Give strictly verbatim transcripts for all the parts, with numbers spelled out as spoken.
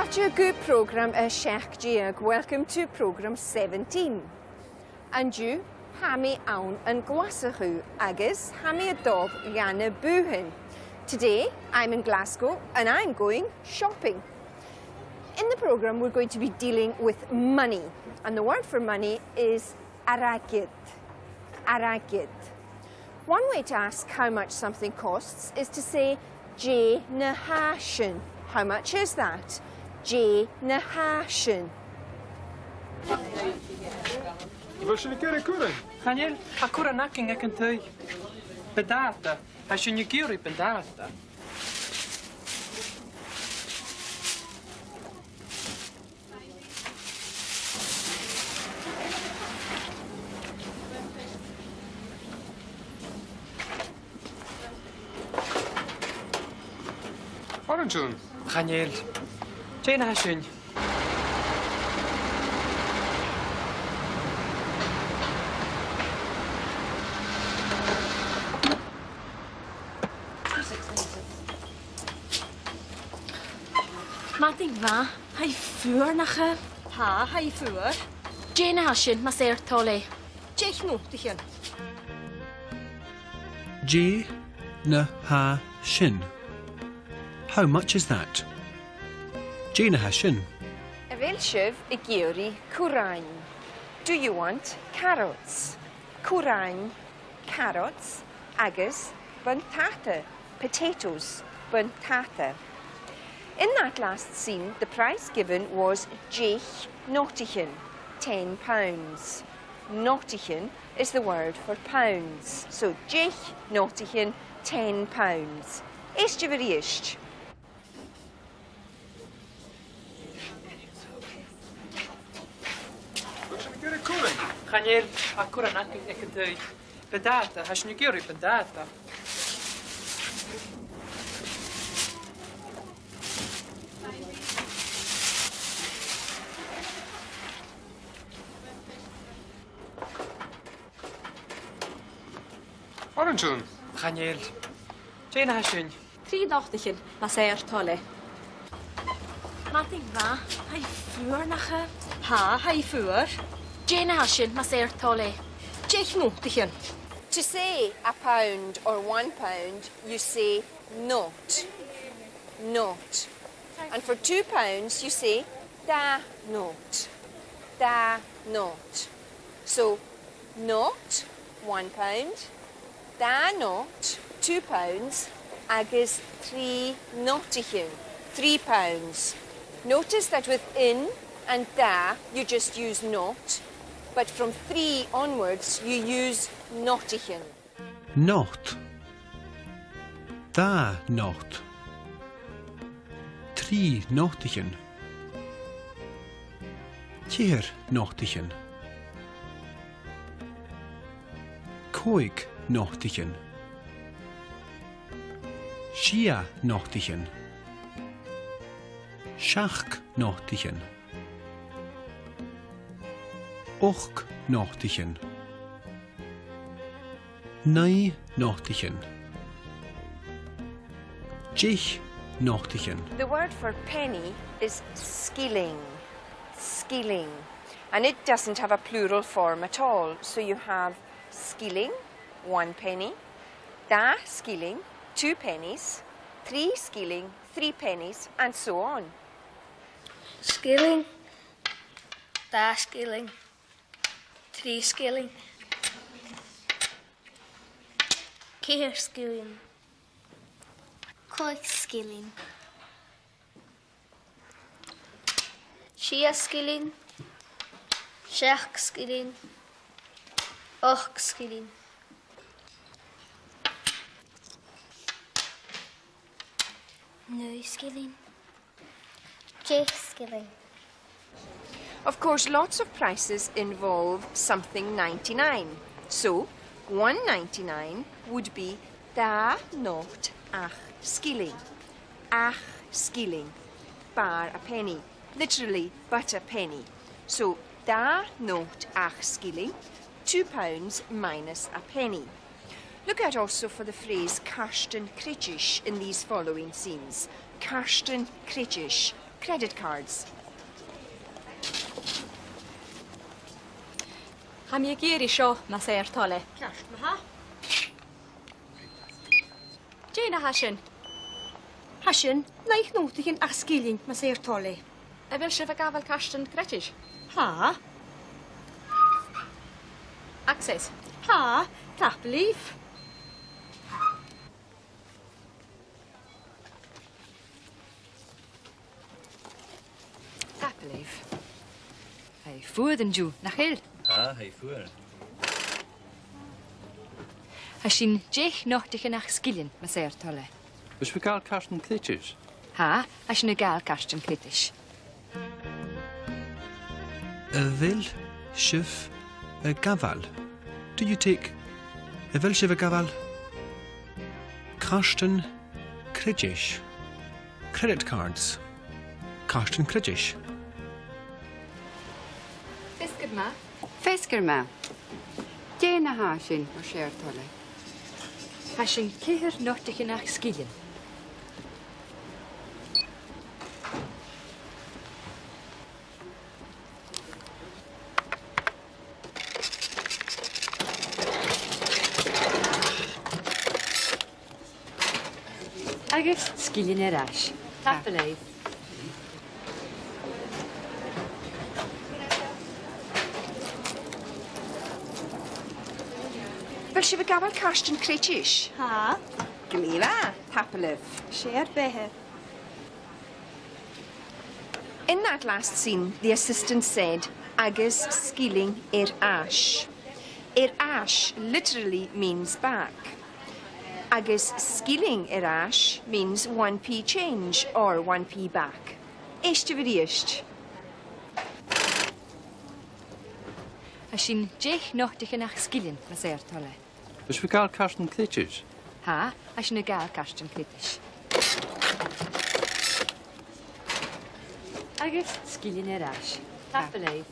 Fàilte gu prògram a seachd deug, welcome to programme seventeen. An-diugh, tha mi ann an Glaschu agus tha mi a' dol dhan a' bhùthan. Today, I'm in Glasgow and I'm going shopping. In the programme, we're going to be dealing with money, and the word for money is airgead. Airgead. One way to ask how much something costs is to say, "Dè na tha sin?" How much is that? Dè na tha sin? A bheil sinn ag iarraidh curran? Chan eil, tha curran againn aig an taigh. Buntàta. Tha sinn ag iarraidh buntàta. Orainsearan. Chan eil. Dè na tha sin? Madainn mhath, tha i fuar, nach eil? Tha, tha i fuar. Dè na tha sin, mas e ur toil e? Deich notaichean. Dè na tha sin? How much is that? Dè na tha sin? A bheil sibh ag iarraidh currain? Do you want carrots? Currain, carrots, agus buntàta, potatoes, buntàta. In that last scene, the price given was deich notaichean, ten pounds. Notaichean is the word for pounds. So, deich notaichean, ten pounds. Èistibh a-rithist. Chan eil, tha curran againn aig an taigh. Buntàta, tha sinn ag iarraidh buntàta. Orainsearan. Chan eil. Dè na tha sin? Trì notaichean, mas e ur toil e. Madainn mhath, tha i fuar, nach eil? Tha, tha i fuar. Dè na tha sin, mas e ur toil e? Deich notaichean. To say a pound or one pound, you say not. Not. And for two pounds, you say dà not. Dà not. So, not, one pound, dà not, two pounds, agus trì notaichean, three pounds. Notice that with in and dà, you just use not, but from three onwards, you use notaichean. Not. Dà not. Trì notaichean. Ceithir notaichean. Còig notaichean. Sia notaichean. Seachd notaichean. Ochd notaichean. Naoi notaichean. Deich notaichean. The word for penny is sgillinn. Sgillinn. And it doesn't have a plural form at all. So you have sgillinn, one penny, dà sgillinn, two pennies, trì sgillinn, three pennies, and so on. Sgillinn, dà sgillinn, trì sgillinn, ceithir sgillinn, còig sgillinn, sia sgillinn, seachd sgillinn, ochd sgillinn, naoi sgillinn, deich sgillinn. Of course, lots of prices involve something ninety-nine. So, one ninety-nine would be dà not ach sgillinn. Ach sgillinn. Bar a penny. Literally, but a penny. So, dà not ach sgillinn, two pounds minus a penny. Look out also for the phrase cairtean creideis in these following scenes. Cairtean creideis, Credit cards. Tha mi ag iarraidh seo, mas e ur toil e. Ceart ma-thà. Dè na tha sin? Tha sin naoi notaichean ach sgillinn, mas e ur toil e. A bheil sibh a' gabhail cairtean creideis? Tha. Access? Tha, tapadh leibh. Tapadh leibh. Tha e fuar an-diugh, nach eil? Tha, tha e fuar. Tha sin deich notaichean ach sgillinn, mas e ur toil e. A bheil sibh a' gabhail cairtean creideis? Tha, tha sinn a' gabhail cairtean creideis. A bheil sibh a' gabhail? Do you take, a bheil sibh a' gabhail cairtean creideis? Credit cards. Cairtean creideis. Feasgar math. Feasgar math. Dè na tha sin, mas e ur toil e? Tha sin ceithir notaichean ach sgillinn. Agus sgillinn air ais. Tapadh leibh. A bheil sibh a' gabhail cairtean creideis? Tha. Glè mhath, tapadh leibh. 'S e ur beatha. In that last scene, the assistant said, "Agus sgillinn air ais." Air ais literally means back. Agus sgillinn air ais means one p change or one p back. Èistibh a-rithist. Tha sin deich notaichean ach sgillinn, mas e ur toil e. A bheil sibh a' gabhail cairtean creideis? Tha, tha sinn a' gabhail cairtean creideis. Agus sgillinn air ais. Tapadh leibh.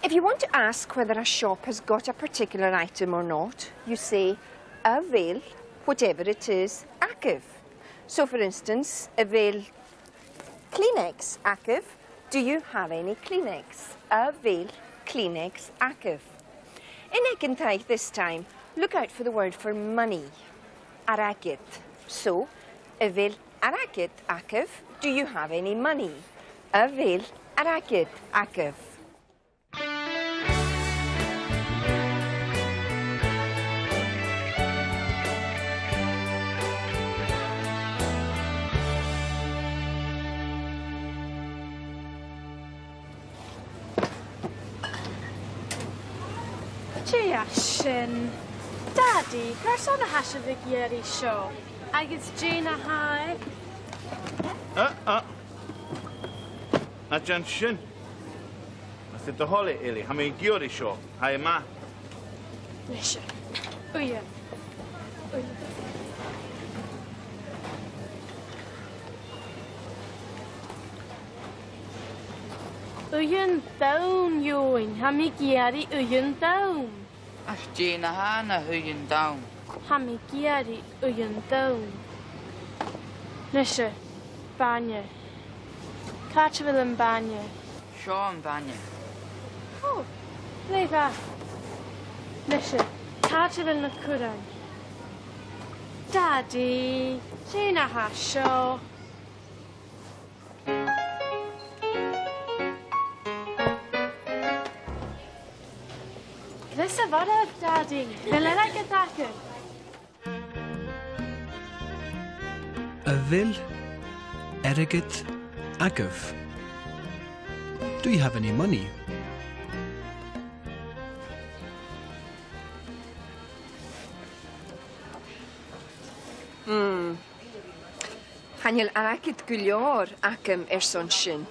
If you want to ask whether a shop has got a particular item or not, you say, "A bheil, whatever it is, agaibh?" So, for instance, a bheil Kleenex agaibh? Do you have any Kleenex? A bheil Kleenex agaibh? In Egintaidh this time, look out for the word for money. Airgead. So, a bheil airgead agaibh? Do you have any money? A bheil airgead agaibh? Dè tha sin? Dadaidh, carson a tha sibh ag iarraidh seo? Agus dè na tha e? Ah, ah. Na dèan sin. Mas e do thoil e, Eilidh, tha mi ag iarraidh seo. Tha e math. Nise. Uighean. Uighean. Uighean donn, Eòghainn. Tha mi ag iarraidh uighean donn. Ach dè na tha na h-uighean donn? Tha mi ag iarraidh uighean donn. Nise, bainne. Càit a bheil am bainne? Seo am bainne. Ò, glè mhath. Nise, càit a bheil na currain? Dadaidh, dè na tha seo? Greas a' bhalaich, Dadaidh. A bheil airgead agad? A bheil airgead agaibh? Do you have any money? Hmm. Chan eil airgead gu leòr agam airson sin.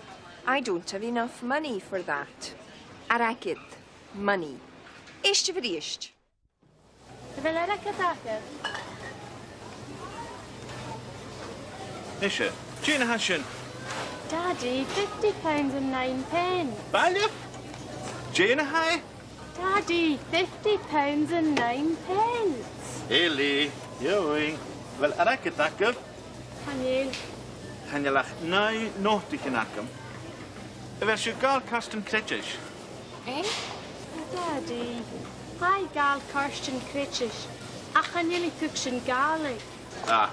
I don't have enough money for that. Airgead, money. Èistibh a-rithist. A bheil airgead agad? Nise, dè na tha sin? Dadaidh, fifty pounds and nine pence. Bailibh? Dè na tha e? Dadaidh, fifty pounds and nine pence. Eilidh. Eòghainn. A bheil airgead agaibh? Chan eil. Chan eil ach naoi notaichean agam. A bheil sibh a' gabhail cairtean creideis? Eh? Dadaidh, tha i a' gabhail cairtean creideis, ach chan eil i a' tuigsinn Gàidhlig. Ah,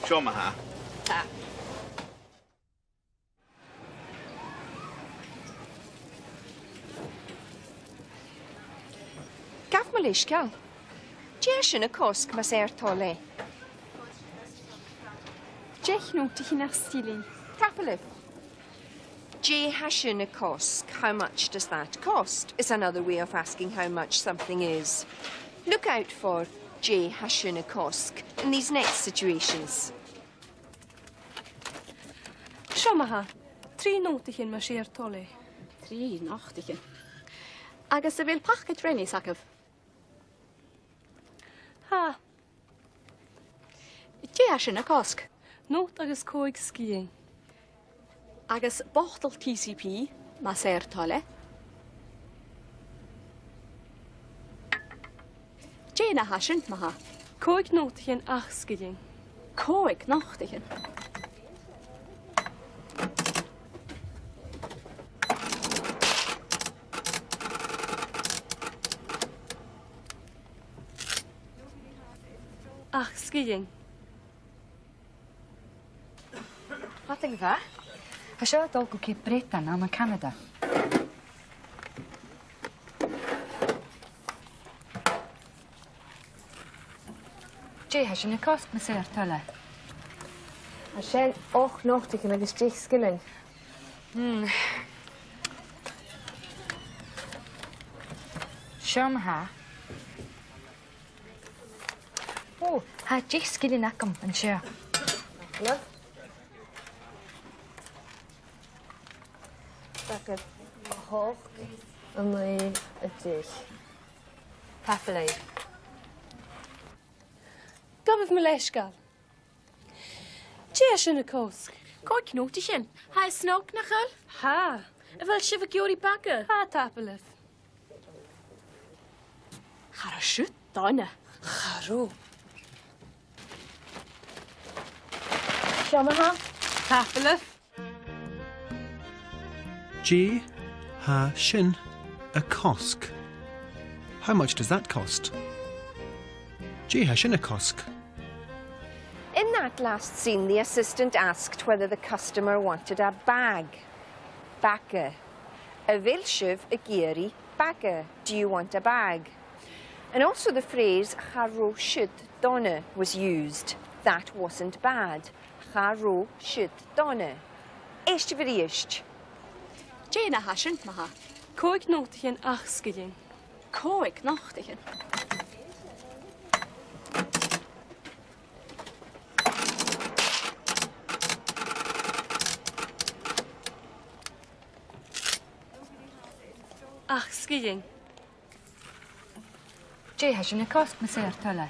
seo ma-thà. Tha. Gabh mo leisgeul. Dè tha sin a' cosg, mas e ur toil e? Deich notaichean ach sgillinn. Tapadh leibh. Dè tha sin a' cosg? How much does that cost? Is another way of asking how much something is. Look out for dè tha sin a' cosg in these next situations. Seo ma-thà. Trì notaichean, mas e ur toil e. Trì notaichean. Agus a bheil pacaid Rennies agaibh? Tha. Dè tha sin a' cosg? Not agus còig sgillinn. Agus botal T C P, mas e ur toil e. Dè na tha sin, ma-thà? Còig notaichean ach sgillinn. Còig notaichean. Ach sgillinn. Madainn mhath. Tha seo a' dol gu Ceap Breatainn ann an Canada. Dè tha sin a' cosg, mas e ur toil e? Tha sin ochd notaichean agus deich sgillinn. Hmm. Seo ma-thà. Ò, tha deich sgillinn agam an seo. Love. Tapadh leibh. A h-ochd, a naoi, a deich. Tapadh leibh. Gabhaibh mo leisgeul. Dè tha sin a' cosg? Còig notaichean. Tha e snog, nach eil? Tha. A bheil sibh ag iarraidh baga? Tha, tapadh leibh. Cha robh siud dona. Cha robh. Seo ma-thà. Tapadh leibh. Dè tha sin a' cosg? How much does that cost? Dè tha sin a' cosg? In that last scene, the assistant asked whether the customer wanted a bag. Baga. A bheil sibh ag iarraidh baga? Do you want a bag? And also the phrase cha robh siud dona was used. That wasn't bad. Cha robh siud dona. Èistibh a-rithist. Dè na tha sin, ma-thà? Còig notaichean ach sgillinn. Còig notaichean. Ach sgillinn. Dè tha sin a' cosg, mas e ur toil e?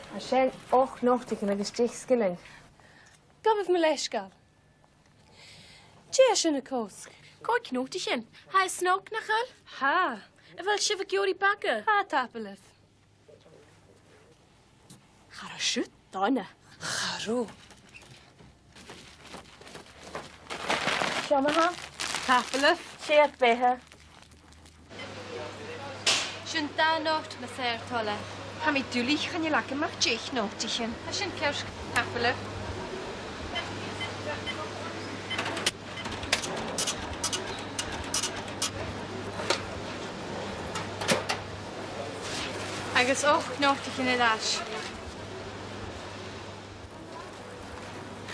Tha sin ochd notaichean agus deich sgillinn. Gabhaibh mo leisgeul. Dè tha sin a' cosg? Còig notaichean. Tha e snog, nach eil? Tha. A bheil sibh ag iarraidh baga? Tha, tapadh leibh. Cha robh siud dona. Cha robh. Seo ma-thà. Tapadh leibh. Siud beatha. Sin dà not, mas e ur toil e. Tha mi duilich, chan eil agam ach deich notaichean. Tha sin ceart. Tapadh leibh. Agus ochd notaichean air ais.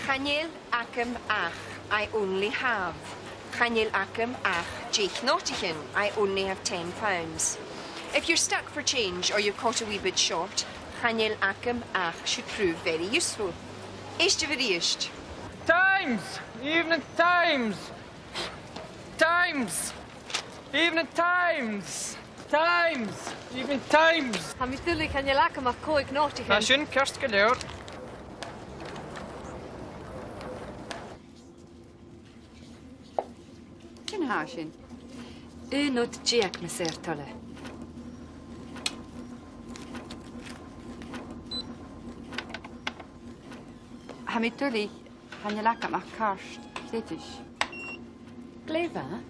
Chan eil agam ach, I only have. Chan eil agam ach deich notaichean, I only have ten pounds. If you're stuck for change or you're caught a wee bit short, chan eil agam ach should prove very useful. Èistibh a-rithist. Times! Evening Times! Times! Evening Times! Times! Evening Times! Tha mi duilich, chan eil agam ach còig notaichean. Tha sin ceart gu leòr. Dè na tha sin? Aon not deug, mas e ur toil e. Tha mi duilich, chan eil agam ach cairt chreideis. Glè mhath.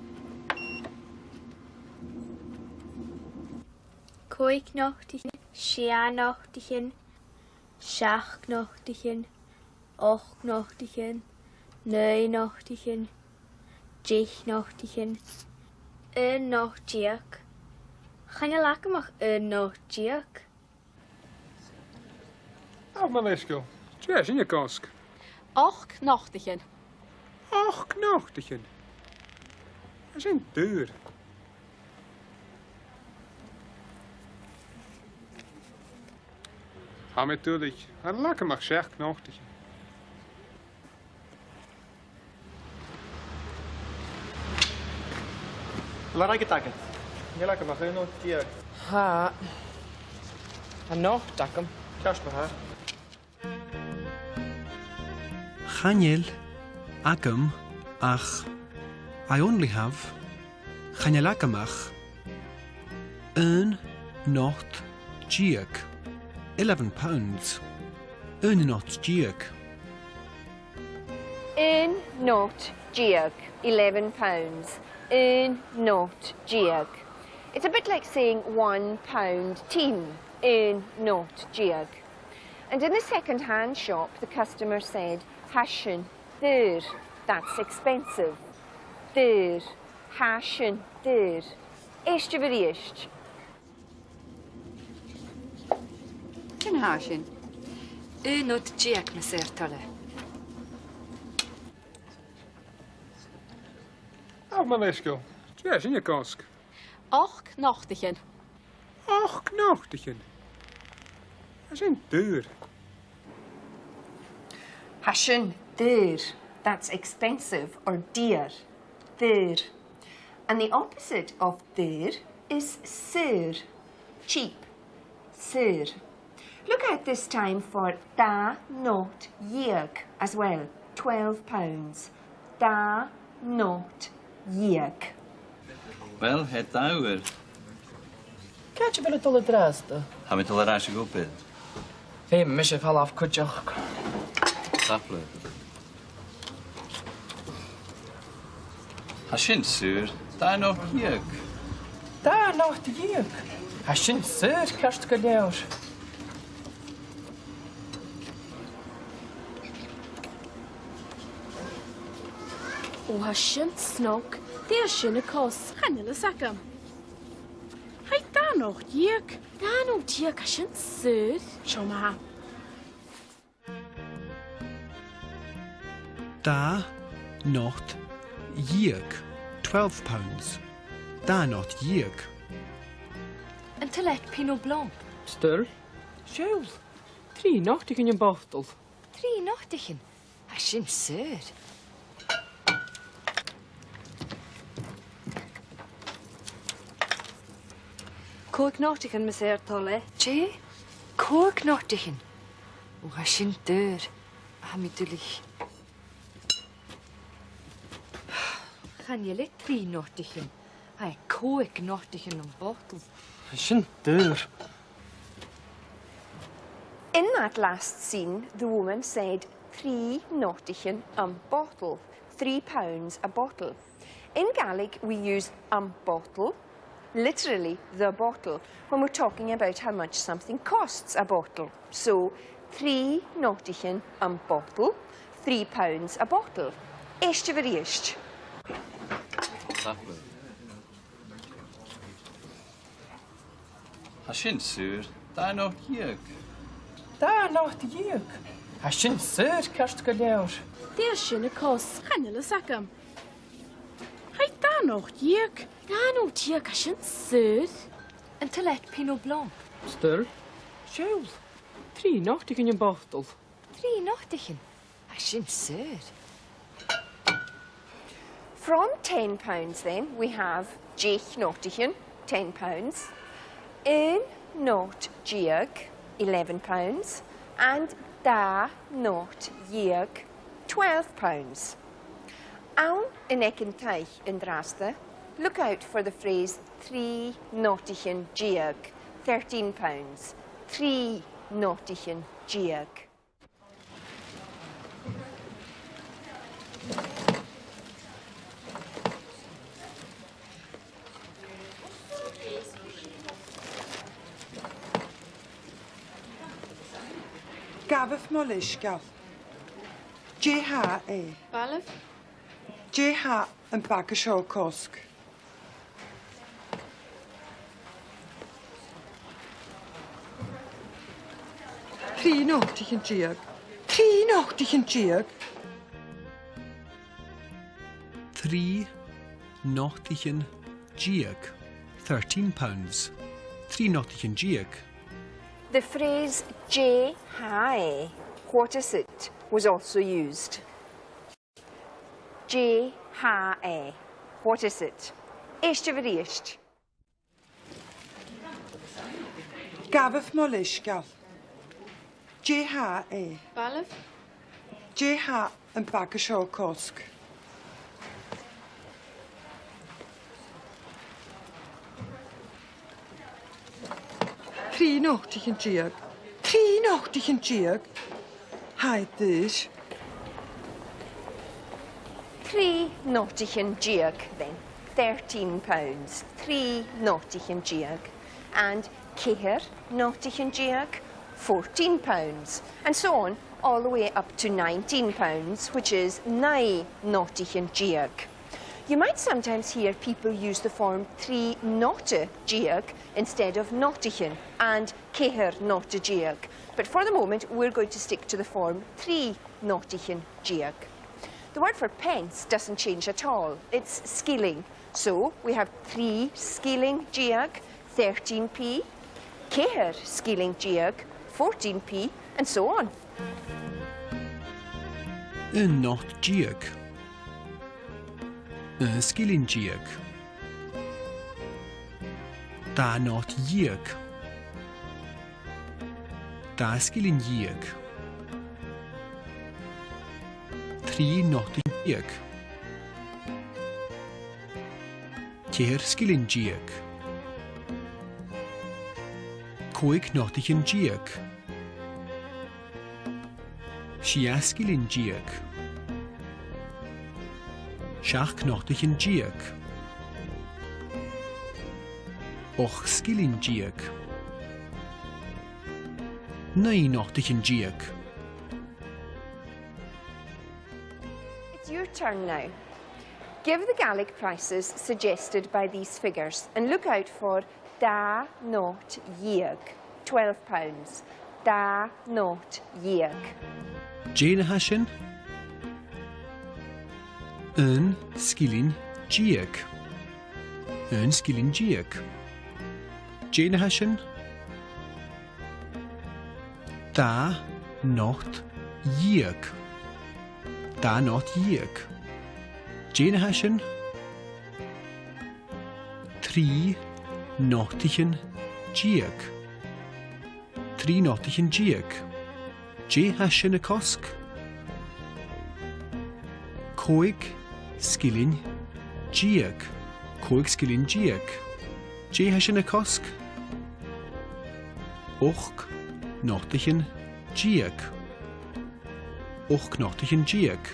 Còig notaichean, sia notaichean, seachd notaichean, ochd notaichean, naoi notaichean, deich notaichean, aon not deug. Chan eil agam ach aon not deug. Ach mo leisgeul, dè tha sin a' cosg? Ochd notaichean. Ochd notaichean? Tha sin daor. Tha mi duilich, chan eil agam ach seachd notaichean. A bheil airgead agad? Chan eil agam ach aon not deug. Tha. Tha not agam. Ceart ma-thà. Chan eil agam ach, I only have, chan eil agam ach, aon not deug, eleven pounds, aon not deug. Aon not deug, eleven pounds, aon not deug. It's a bit like saying one pound teen, aon not deug. And in the second-hand shop, the customer said, "Tha sin daor, that's expensive." Daor, tha sin daor. Èistibh a-rithist. Dè na tha sin? Aon not deug, mas e ur toil e. Ach mo leisgeul, dè tha sin a' cosg? Ochd notaichean. Ochd notaichean? Tha sin daor. Tha sin daor. That's expensive or dear. Daor. And the opposite of daor is saor. Cheap. Saor. Look out this time for dà not dheug as well. Twelve pounds. Dà not dheug. Uill, tha e dà uair. Càit a bheil thu a' dol an-dràsta? Tha mi a' dol air ais a dh'obair. Feumaidh mise falbh cuideachd. Tapadh leibh. Tha sin saor, dà not dheug. Dà not dheug? Tha sin saor ceart gu leòr. Ò, tha sin snog. Dè tha sin a' cosg? Chan eil fhios agam. Hai, dà not dheug. Dà not dheug, tha sin saor. Seo ma-thà. Dà not dheug, twelve pounds. Dà not dheug. An toil leat Pinot Blanc? 'S toil. Seall, trì notaichean am botal. Trì notaichean? Tha sin saor. Còig notaichean, mas e ur toil e. Dè? Còig notaichean? Ò, tha sin daor. Tha mi duilich. Chan eil e trì notaichean. Tha e còig notaichean am botal. Tha sin daor. In that last scene, the woman said, "Trì notaichean am botal," three pounds a bottle. In Gaelic, we use am botal, literally the bottle, when we're talking about how much something costs, a bottle. So, trì notaichean am botal, three pounds a bottle. Èistibh a-rithist. Tha sin saor, dà not dheug. Dà not dheug? Tha sin saor ceart gu leòr. Dè tha sin a' cosg? Chan eil fhios agam. Hai, dà not dheug. Dà not dheug, tha sin saor. An toil leat Pinot Blanc? 'S toil. Seall, trì notaichean am botal. Trì notaichean? Tha sin saor. From ten pounds then, we have deich notaichean, ten pounds, aon not deug, eleven pounds, and dà not dheug, twelve pounds. Ann an Aig an Taigh an-dràsta, look out for the phrase trì notaichean deug, thirteen pounds. Trì notaichean deug. Gabhaibh mo leisgeul. Dè tha e? B' àill leibh? Dè tha am baga seo a' cosg? Trì notaichean deug. Trì notaichean deug. Trì notaichean deug. Thirteen pounds. Trì notaichean deug. The phrase "Dè tha e?", what is it, was also used. Dè tha e? What is it? Èistibh a-rithist. Gabhaibh mo leisgeul. Dè tha e? B' àill leibh? Dè tha am baga seo a' cosg? Trì notaichean deug. Trì notaichean deug. Tha e daor. Trì notaichean deug, then. Thirteen pounds. Trì notaichean deug. And ceithir notaichean deug, fourteen pounds. And so on, all the way up to nineteen pounds, which is naoi notaichean deug. You might sometimes hear people use the form trì nota deug instead of notaichean and ceithir nota deug, but for the moment we're going to stick to the form trì notaichean deug. The word for pence doesn't change at all, it's sgillinn. So we have trì sgillinn deug, thirteen p, ceithir sgillinn deug, fourteen p, and so on. Aon not deug. Aon sgillinn deug. Dà not dheug. Dà sgillinn dheug. Trì notaichean deug. Ceithir sgillinn deug. Còig notaichean deug. Sia sgillinn deug. Seachd notaichean deug. Ochd sgillinn deug. Naoi notaichean deug. It's your turn now. Give the Gaelic prices suggested by these figures and look out for dà not dheug, twelve pounds. Dà not dheug. Dè na tha sin? Aon sgillinn deug. Aon sgillinn deug. Dè na tha sin? Dà not dheug. Dà not dheug. Dè na tha sin? Trì notaichean deug. Trì notaichean deug. Dè tha sin a' cosg? Còig sgillinn deug. Còig sgillinn deug. Dè tha sin a' cosg? Ochd notaichean deug. Ochd notaichean deug.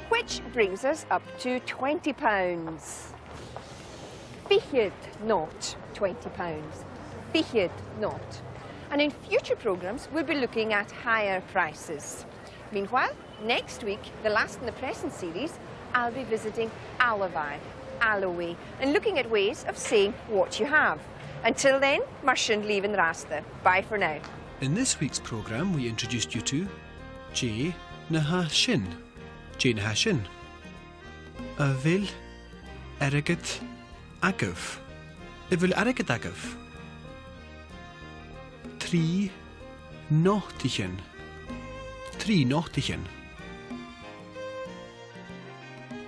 Which brings us up to twenty pounds. Fichead not, twenty pounds. Fichead not. And in future programmes, we'll be looking at higher prices. Meanwhile, next week, the last in the present series, I'll be visiting Ailbhe, Ailbhe, and looking at ways of saying what you have. Until then, mar sin leibh an-dràsta. Bye for now. In this week's programme, we introduced you to dè na tha sin. Dè na tha sin? A bheil airgead agaibh? A bheil airgead agaibh? Trì notaichean. Trì notaichean.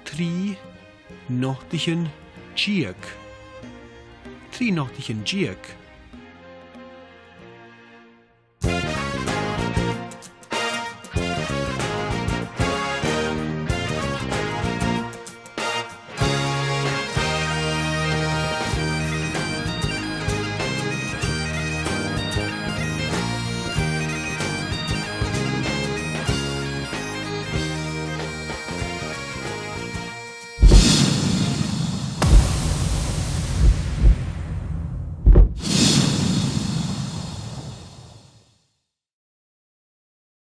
Trì notaichean deug. Trì notaichean deug.